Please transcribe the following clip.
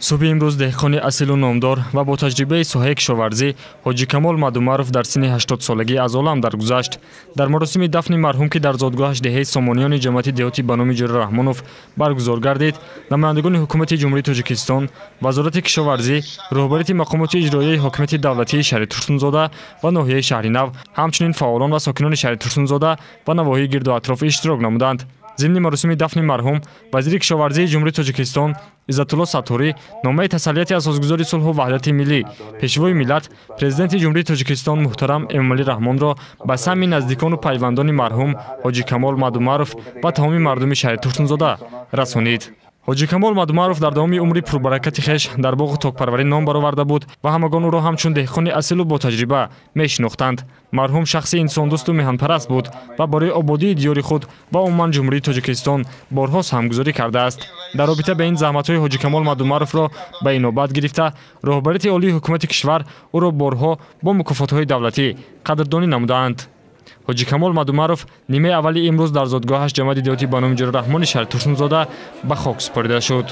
Субҳи имрӯз деҳқони асилу номдор ва бо таҷрибаи соҳаи кишоварзӣ Ҳоҷи Камол Мадумаров дар синни 80-солагӣ аз олам даргузашт. Дар маросими дафни марҳум, ки дар зодгоҳаш деҳаи Сомониёни ҷамоати деҳоти ба номи Ҷӯра Раҳмонов баргузор гардид, намояндагони ҳукумати Ҷумҳурии Тоҷикистон, Вазорати кишоварзӣ, роҳбарияти мақомоти иҷроияи ҳокимияти давлатии шаҳри Турсунзода ва ноҳияи Шаҳри Нав, ҳамчунин фаъолон ва сокинони шаҳри Турсунзода ва навоҳии гирду атроф иштирок намуданд. Зимни маросими дафни марҳум вазири кишоварзии Ҷумҳурии Тоҷикистон Иззатулло Сатторӣ номаи тасаллияти асосгузори сулҳу ваҳдати миллӣ, пешвои миллат, президенти Ҷумҳурии Тоҷикистон муҳтарам Эмомалӣ Раҳмонро ба самъи наздикону пайвандони марҳум Ҳоҷи Камол Мадумаров ва тамоми мардуми шаҳри Турсунзода расонид. Ҳоҷи Камол Мадумаров дар давоми умри пурбаракати хеш дар боғу токпарварӣ ном бароварда буд ва ҳамагон ӯро ҳамчун деҳқони асилу ботаҷриба мешинохтанд. Марҳум шахси инсондӯсту меҳанпараст буд ва барои ободии диёри худ ва умуман Ҷумҳурии Тоҷикистон борҳо саҳмгузорӣ кардааст. Дар робита ба ин заҳматҳои Ҳоҷи Камол Мадумаровро ба инобат гирифта, роҳбарияти олии ҳукумати кишвар ӯро борҳо бо мукофотҳои давлатӣ қадрдонӣ намудаанд. Ҳоҷи Камол Мадумаров нимаи аввали имрӯз дар зодгоҳаш ҷамоати деҳоти ба номи Ҷӯра Раҳмони шаҳри Турсунзода ба хок супорида шуд.